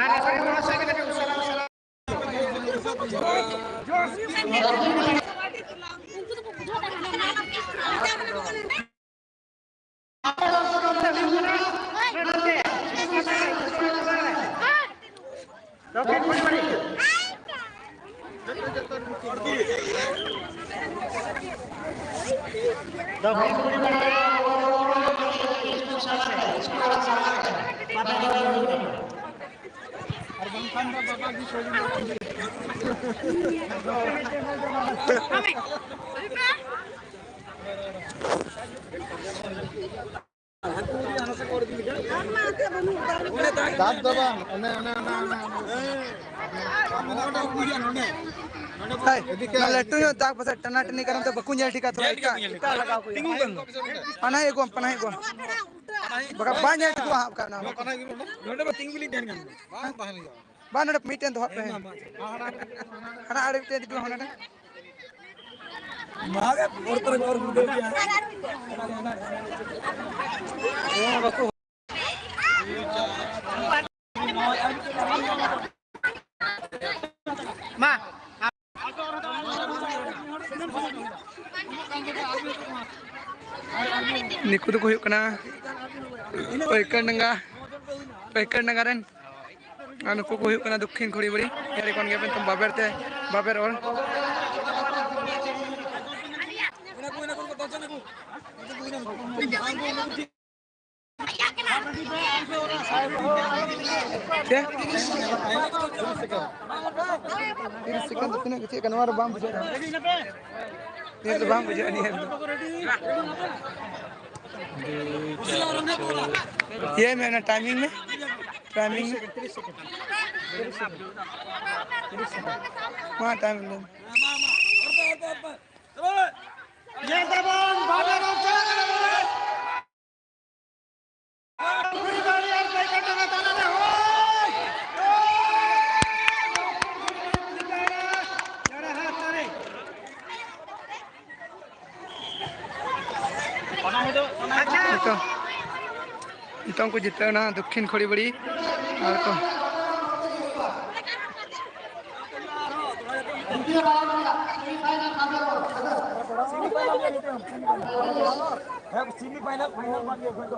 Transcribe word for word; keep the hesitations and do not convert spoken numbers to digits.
ᱟᱨ ᱨᱮᱯᱷᱟᱨᱤ ᱢᱚᱦᱟᱥᱚᱭ ᱠᱚ ᱠᱟᱹᱴᱤᱡ ᱩᱥᱟᱹᱨᱟ ᱩᱥᱟᱹᱨᱟ᱾ ᱫᱟᱜ ᱫᱚ ᱵᱟᱝ, ᱚᱱᱮ, ᱚᱱᱮ, ᱚᱱᱮ, ᱚᱱᱮ, ᱚᱱᱮ᱾ ᱦᱮᱸ, ᱚᱱᱟ ᱞᱟᱹᱴᱩ ᱧᱚᱜ ᱫᱟᱜ ᱯᱟᱥᱮᱡ ᱴᱟᱱᱟ ᱴᱟᱹᱱᱤ ᱠᱟᱨᱚᱱ ᱛᱮ ᱵᱟᱠᱚ ᱧᱮᱞ ᱴᱷᱤᱠᱟ, ᱛᱷᱚᱲᱟ ᱮᱴᱟᱜ, ᱮᱴᱟᱜ ᱞᱟᱜᱟᱣ ᱠᱚ ᱦᱩᱭᱩᱜᱼᱟ᱾ ᱯᱟᱱᱟᱦᱤ ᱟᱹᱜᱩᱣᱟᱢ, ᱯᱟᱱᱟᱦᱤ ᱟᱹᱜᱩᱣᱟᱢ᱾ ᱵᱟᱠᱷᱟᱡ ᱵᱟᱭ ᱧᱮᱞ ᱴᱷᱤᱠᱚᱜᱼᱟ ᱦᱟᱸᱜ ᱚᱠᱟ ᱨᱮᱱᱟᱜ᱾ ᱱᱚᱰᱮ ᱫᱚ ᱛᱤᱸᱜᱩ ᱞᱤᱧ ᱛᱟᱦᱮᱱ ᱠᱟᱱ᱾ ᱵᱟᱝ ᱛᱟᱦᱮᱱ ᱦᱩᱭᱩᱜᱼᱟ᱾ ᱵᱟᱝ, ᱱᱚᱰᱮ ᱢᱤᱫᱴᱮᱱ ᱫᱚᱦᱚ ᱯᱮ᱾ ᱦᱮᱸ, ᱢᱟ, ᱢᱟ᱾ ᱦᱟᱱᱟ ᱟᱲᱮ ᱢᱤᱫᱴᱮᱱ ᱤᱫᱤ ᱠᱚᱢ, ᱦᱟᱱᱟ ᱟᱲᱮ᱾ ᱢᱟ ᱜᱮ, ᱵᱚᱨᱛᱚᱨ ᱵᱚᱨ ᱵᱩᱡᱷᱟᱹᱣ ᱜᱮᱭᱟ᱾ ᱢᱟ᱾ ᱱᱤᱠᱩ ᱫᱚᱠᱚ ᱦᱩᱭᱩᱜ ᱠᱟᱱᱟ ᱯᱟᱹᱭᱠᱟᱹᱨ ᱰᱟᱸᱜᱟ, ᱯᱟᱹᱭᱠᱟᱹᱨ ᱰᱟᱸᱜᱟ ᱨᱮᱱ᱾ ᱟᱨ ᱱᱩᱠᱩ ᱠᱚ ᱦᱩᱭᱩᱜ ᱠᱟᱱᱟ ᱫᱚᱠᱠᱷᱤᱱ ᱠᱷᱚᱲᱤᱵᱟᱲᱤ᱾ ᱧᱮᱞ ᱠᱟᱱ ᱜᱮᱭᱟᱵᱮᱱ ᱛᱚ, ᱵᱟᱵᱮᱨ ᱛᱮ, ᱵᱟᱵᱮᱨ ᱚᱨ᱾ ᱪᱮᱫ? ᱛᱤᱨᱤᱥ ᱥᱮᱠᱮᱱᱰ ᱫᱚ ᱛᱤᱱᱟᱹᱜ ᱪᱮᱫ ᱠᱟᱱᱟ? ᱱᱚᱣᱟ ᱨᱮ ᱵᱟᱝ ᱵᱩᱡᱷᱟᱹᱜ ᱠᱟᱱᱟ᱾ ᱱᱤᱭᱟᱹ ᱫᱚ ᱵᱟᱝ ᱵᱩᱡᱷᱟᱹᱜᱼᱟ, ᱱᱤᱭᱟᱹ ᱫᱚ᱾ ᱤᱭᱟᱹ ᱢᱮ, ᱚᱱᱟ ᱴᱟᱭᱢᱤᱝ ᱢᱮ, ᱴᱟᱭᱢᱤᱝ ᱢᱮ᱾ ᱢᱟ, ᱴᱟᱭᱤᱢ ᱞᱟᱹᱭ ᱢᱮ᱾ ᱧᱮᱞ ᱛᱟᱵᱚᱱ, ᱵᱟᱵᱮᱨ ᱚᱨ ᱪᱟᱞᱟᱜ ᱠᱟᱱᱟ, ᱵᱟᱵᱮᱨ᱾ ᱱᱤᱛᱚᱝ, ᱱᱤᱛᱚᱝ ᱠᱚ ᱡᱤᱛᱟᱹᱣ ᱮᱱᱟ ᱫᱚᱠᱠᱷᱤᱱ ᱠᱷᱚᱲᱤᱵᱟᱲᱤ᱾ ᱟᱨ ᱠᱚ ᱫᱤᱛᱤᱭᱚ ᱨᱟᱣᱩᱱᱰ ᱨᱮᱭᱟᱜ ᱥᱮᱢᱤᱯᱷᱟᱭᱱᱟᱞ ᱥᱟᱵ ᱮᱱᱟ᱾ ᱦᱮᱸ, ᱥᱮᱢᱤᱯᱷᱟᱭᱱᱟᱞ, ᱯᱷᱟᱭᱱᱟᱞ ᱵᱟᱝ ᱦᱩᱭᱩᱜ ᱠᱟᱱᱟ᱾